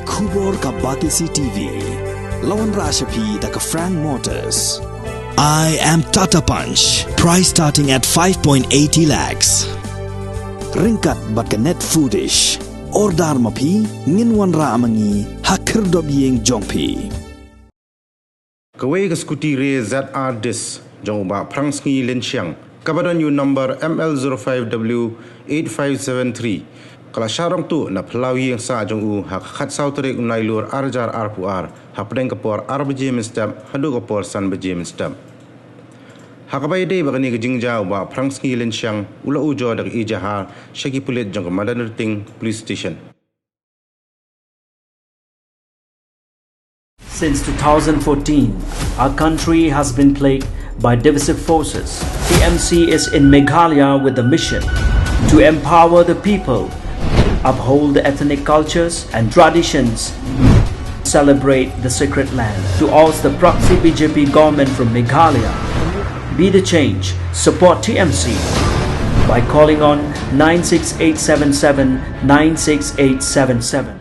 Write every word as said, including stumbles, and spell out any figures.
Khubor ka Batesi T V. La wanrah sha phi da ka Frank Motors. I am Tata Punch. Price starting at five point eighty lakhs. Ryngkat bad ka Net Foodish. Order ma phi, ngin wanrah ma ngi ha khyrdop ïing jong phi. Kawei ka scooty re Z R Dis jong u Bah Phrangsngi Lynshiang, kaba don ïa u number M L zero five W eight five seven three, ka la shah rong tuh na phyllaw ïing sah jong u ha ka khatsaw tarik u Nailur ar hajar arphew ar, hapdeng ka por ar baje mynstep haduh ka por san baje mynstep. Ha kaba ïadei bad kane ka jingjia, u Bah Phrangsngi Lynshiang u la ujo da ka ejahar sha ki pulit jong ka Madanrting Police Station. Since two thousand fourteen, our country has been plagued by divisive forces. T M C is in Meghalaya with the mission to empower the people, uphold the ethnic cultures and traditions, celebrate the sacred land. To oust the proxy B J P government from Meghalaya, be the change, support T M C by calling on nine six eight seven seven nine six eight seven seven.